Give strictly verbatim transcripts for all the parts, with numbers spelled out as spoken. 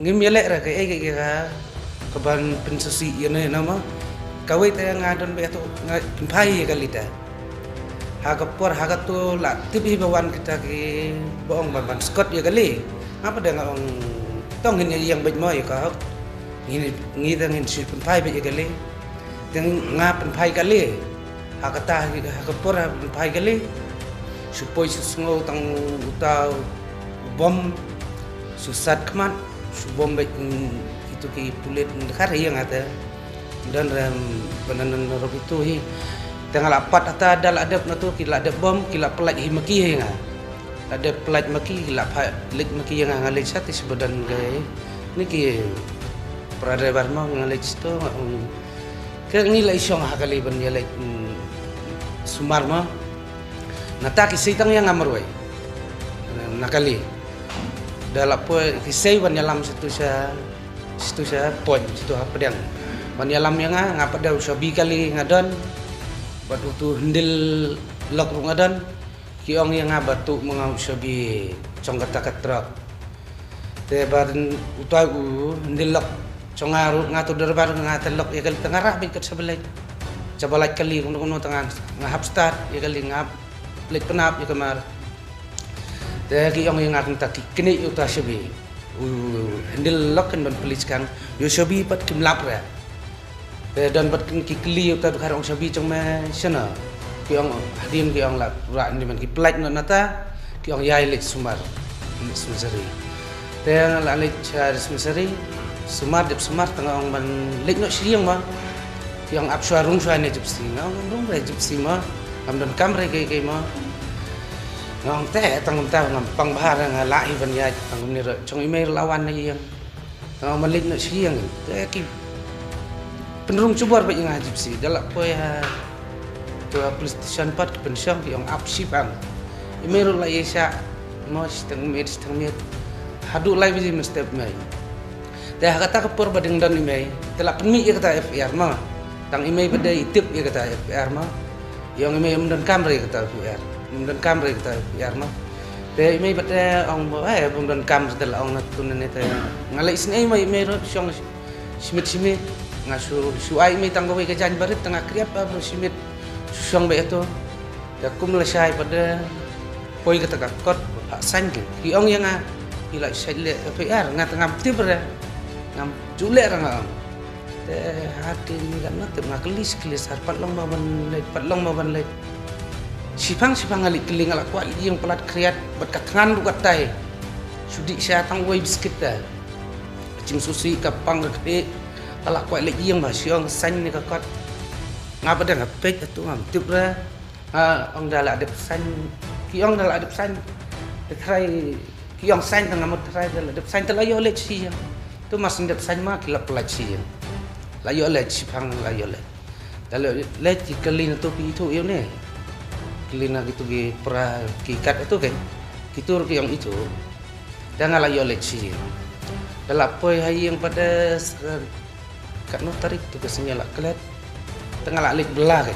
Ngim ïaleh re kaei kaei ka kaban pynsngewsih ïa no ïa no mo. Kawei te nga don beit hato nga pynphai ïa kali te. Ha ka por ha kato la tip hi ba wan kita kiba ong ban ban skot ïa kali. Nga pat de nga ong to ngin ïa ïeng beit mo ïa ka hok. Ngi ngi te ngin shu pynphai beit ïa kali. Te nga pynphai kali. Ha kata ha ka por ha pynphai kali. Shu poi shu sngew tang uta u bom. Shu sat khmat. Shu bom beit, mm, itu ki pulit dkhar hi nga te. Don re, mm, pynannan rok itu hi. Te nga la pat ata da la dep na tu ki la dep bom ki la pynlait hi ma ki hi nga. La dep pynlait ma ki ki la pha leit ma ki hi nga, nga leit sha te shu ba don ka hi. Ni ki para driver mo nga leit sha to nga, mm, Ke ngi la i shong ha kali ban ïaleit, mm, sumar ma. Nata ki sei tang ïa nga marwei. Na kali. Da la poi ki sei ban ïalam situ sha, situ sha pon, situ ha pdiang. Ban ïalam ïa nga, nga pat da u shabi kali nga don. Bad utu handle lock ruh nga don. Ki ong ïa nga ba tu ma nga u shabi jong kata ka truck. Te ba utai u handle lock jong nga ruh nga tu driver nga te lock ïa ka, te nga rah beit kat sha ba leit. Sha ba leit kali kumno kumno te nga, nga hap start ïa kali, nga hap leit pynap ïa ka mar. Te ki ong ïa nga kumta ki knieh ïa uta shabi. U handle lock kan ban pynleit skang. Ïa u shabi pat kim lap re. Te don bad ki kylli ïa uta dkhar, ong shabi jong me shano. Ki ong hadien ki ong la rah ni man ki pynlait noh nata. Ki ong ïai leit sumar. Leit sumar sari. Te nga la leit sha sumar sari. Sumar dep sumar te nga ong ban leit noh sha ïing ma. Ki ong ap shuwa rung shuwa ne jipsi. Nga ong rung re jipsi ma. Ngam don kam re kei kei ma. Nga ong te tang kumta ngam pang bha re nga lah hi ban ïaid tang kumne re. Jong i mei re la wan na ïing. Nga ong ban leit noh sha ïing. Te ki pynrung shibor bad ïa nga ha jipsi. Da la poi ha to ha police station pat ki pynshong ki ong ap shipang. I mei ruh la ïa shah mo shiteng miet shiteng miet. Haduh lai baje mynstep mei. Te ha kata ka por ba dang don i mei te la pynmih ïa kata F I R mo. Tang i mei ba dei i tip ïa kata F I R mo. Ïa ong i mei ym donkam re kata F I R. Ym donkam re kata F I R mo. Te i mei pat te ong ba eh bym donkam te la ong na tu na ne te. Nga leit sngewsih i mei ruh shong shimit shimit. Nga shu shu ai i mei tang kawei ka jaiñ barit te nga kriat ba bro shimit. Shu shong ba ïa to. Te kum lashai pat te poi kata ka kot ba phah sain ki. Ki ong ïa nga i la shait leh F I R nga te ngam tip re. Ngam ju leh re nga ong. Te ha ki ngi kat na tip nga kylli shi kylli sar pat long ma ban leit pat long ma ban leit. Shipang shipang nga leit kylli nga la kwah ïing palat kriat bad ka thngan ruh katai. Shu dih sha tang wei biskit ta. Jingsusi ka pang ka kdih. Ka la kwah leit ïing ba shi ong sain ne ka kot. Nga pat da nga peit atu ngam tip re. Ha ong da la dep sain. Ki ong da la dep sain. Te trai ki ong sain tang amut trai da la dep sain te la ïoh leit shi ïing. Tu mas dep sain ma ki la pynlait shi ïing. La ïoh leit shipang la ïoh leit. Da la leit ki kylli na tu ki itu ïoh ne. Kylli na kitu ki pra ki kat atu kan. Kitu ruh ki ong itu. Da nga la ïoh leit shi ïing. Da la poi ha ïing pat da Katno tarik tu ka sngi la klet. Te nga la leit bylla ka.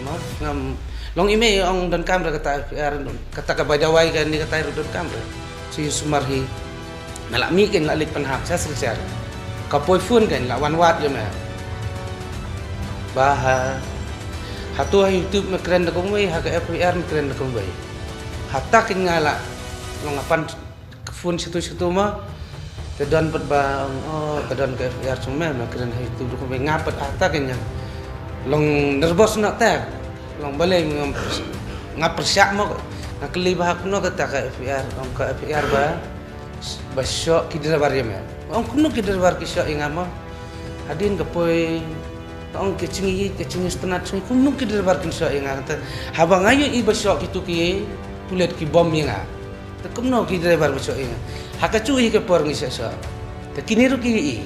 Ma ngam long i mei ong donkam re kata F I R kata ka bai dawai ka ni kata ruh donkam re. Shu sumar hi. Nga la mih ka la leit pynhap sha Silchar. Ka poi phone ka la wan wad ïa me. Ba ha. Hato ha YouTube me kren da kumwei ha ka F I R me kren da kumwei. Hata ka nga la long apan ka phone shatu shatu ma. Te don pat ba oh ka don ka F I R jong me ma kren ha YouTube ruh kumba nga pat ata ka nyang long nervous na te long balei ngam nga pyrshah ma nga kylli ba ha kumno kata ka F I R ong ka F I R ba ba shoh ki driver ïa me ong kumno ki driver ki shoh ïa nga ma hadien ka poi ong ka chingi ka chingi stunat chingi kumno ki driver kin shoh ïa nga kata haba nga ïohi ba shoh kitu ki pulit ki bom ïa nga. Te kumno ki driver ba shoh ïa nga. Ha ka chu hi ka por ngi shoh shoh. Te kine ruh ki i.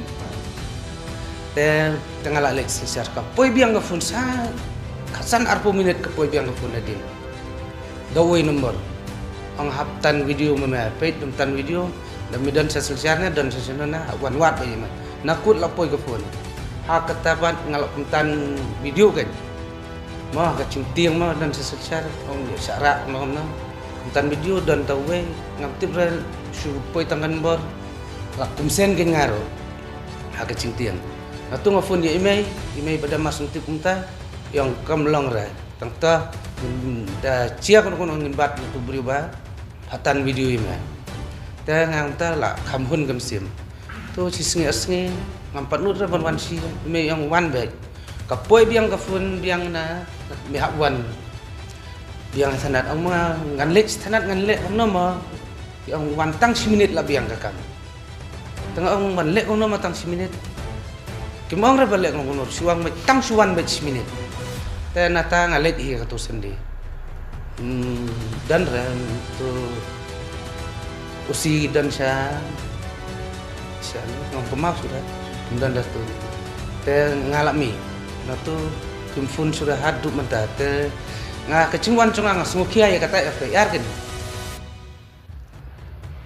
Te te nga la leit Silchar ka poi biang ka phone sa. Ka san arphew minit ka poi biang ka phone hadien. Da wei number. Ong hap tan video ma me peit dum tan video. Da me don sa Silchar ne don sa sino na wan wat ba ïa me. Na kut la poi ka phone. Ha kata pat nga la pyntan video kan. Ma ka chim tiang ma don sa Silchar ong ïa sa rak no no. Kumtan video don ta wei ngam tip re shu poi tang kan bor. Ka kumsen kein nga ruh ha ka jingtieng. Nga tu nga phone ïa i mei, i mei ba da mas ngi tip kumta, i ong kam long re. Tang ta, mm, da jia kano kano ngin bat ïa utu u briew ba ha tan video ïa me. Te nga ong ta la kham hun kham sim. Tu shi sngi ar sngi ngam pat nud re ban wan shi, i mei i ong wan beit. Ka poi biang ka phone biang na, me hap wan biang ha thanat, ong ma ngan leit thanat ngan leh kumno ma. I ong wan tang shi minit la biang ka kam. Te nga ong ban leh kumno ma tang shi minit. Kim ong re ba leh kumno, shu wan beit, tang shu wan beit shi minit. Te nata nga leit hi ha katu Sunday. Hmm, don re tu u si don sha, sha ngam kynmaw shuh re. Don re tu. Te nga la mih. Na tu kim phone shuh re haduh mynta. Te nga ka jingwan jong nga nga sngewkhia ïa kata F I R kein.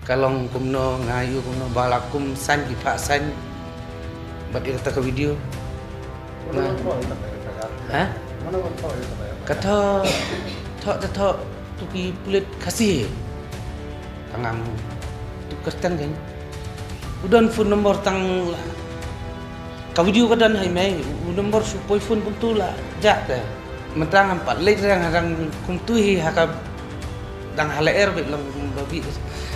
Ka long kumno, nga ïoh kumno ba la kum sign ki phah sign bad ïa kata ka video. Nga, ha? Ka thoh, thoh, thoh, thoh tu ki pulit Khasi. Ka ngam tu kyrteng kein. U don phone number tang la. Ka video ka don ha i mei, u number shu poi phone kumtu la jah te. Mynta ngam pat leit rang rang kumtu hi ha ka dang ha lyer beit long ba bih.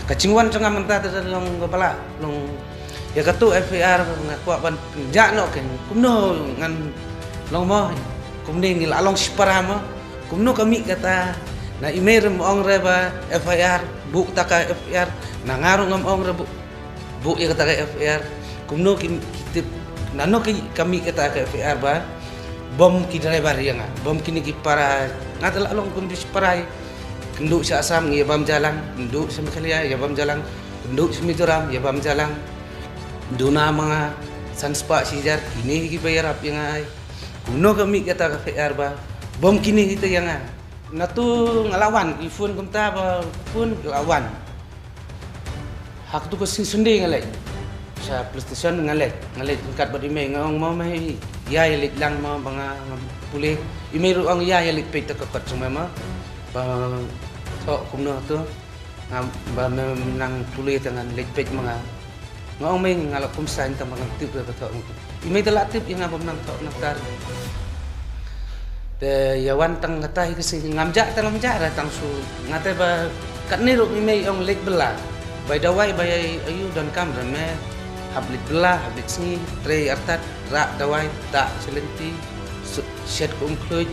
Ka jingwan jong nga mynta te long ba la long ïa katu F I R nga kwah ban jah noh kein. Kumno ngan long mo, kumne ngi la long shipara mo. Kumno ka mih kata, na i mei ruh ym ong re ba F I R, buh ta ka F I R, na nga ruh ngam ong re buh buh ïa kata ka F I R. Kumno ki, ki tip, nano ki ka mih kata ka F I R ba bom ki driver ïa nga, bom kine ki para, nga te la long kum ki para. Kynduh sha Assam ngi ïa bam jalang, kynduh sha Meghalaya ïa bam jalang, kynduh sha Mizoram ïa bam jalang. Duna ma nga san spah shi hajar, kine ki ba ïarap ïa nga ai. Kumno ka mih kata ka F I R ba bom kine kita ïa nga. Natu nga la wan, ki phone kumta ba phone la wan. Ha katu ka sngi Sunday nga leit sha police station, nga leit, nga leit ryngkat bad i mei, nga ong mo mei, ïa ïa leit lang mo ba nga ngam pule. I mei ruh ong ïa ïa leit peit ta ka kot jong me mo. Ba thoh kumno tu. Nga ba me nang pule te ngan leit peit ma nga. Nga ong mei nga la kum sign tang ba ngam tip re ba thoh. I mei te la tip ïa nga bym nang thoh nangta. Te ïa wan tang kata hi ka sngi ngam jah te ngam jah re tang shu. Nga te ba katne ruh i mei ong leit bylla. Bai dawai bai aïu donkam re me. Hap leit bylla, hap leit sngi, trei artat, rah dawai, dah sha lynti, shet ka umkhluit,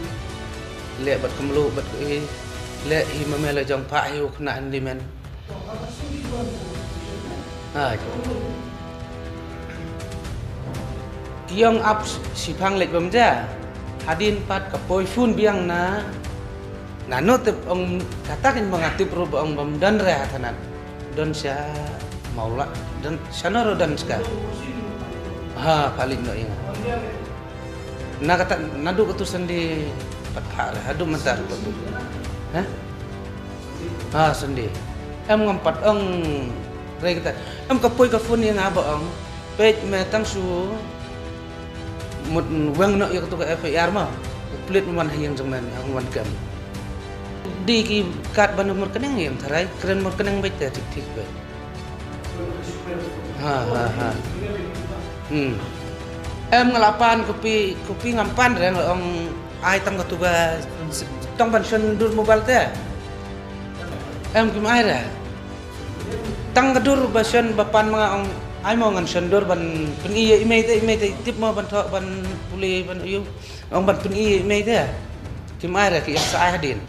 leh bad ka mluh bad ka i, leh hi ma me la jong phah hi u khynnah handyman. Ha. Ki ong ap shiphang leit bam ja. Hadien pat ka poi phone biang na. Nano tip ong kata kein ba nga tip ruh ba ong bam don re ha thanat. Don sha Mawlai, don sha no ruh don sha ka. Ha, paling no ing. Na kata, naduh katu Sunday pat phah re, haduh mynta ruh pat. Ha? Ha, Sunday. Em ngam pat ong re kata. Em ka poi ka phone ïa nga ba ong. Peit me tang shu mut weng noh ïa katu ka F I R ma. Plit man ha ïing jong me, ong wan kem. Dei ki kat ban mur kyneng ïa em tharai, kren mur kyneng beit te thik thik beit. Ha, ha, ha. Hmm. Em nga la pan kopi, kopi ngam pan re nga ong ai tang katu ka tang ban shon dur mobile te. Em kim ai re. Tang ka dur ba shon ba pan ma nga ong ai mo ngan shon dur ban pyni ïa i mei te, i mei te tip mo ban thoh ban pule ban ïu. Ong ban pyni ïa i mei te. Kim ai re ki ïa sa ai hadien.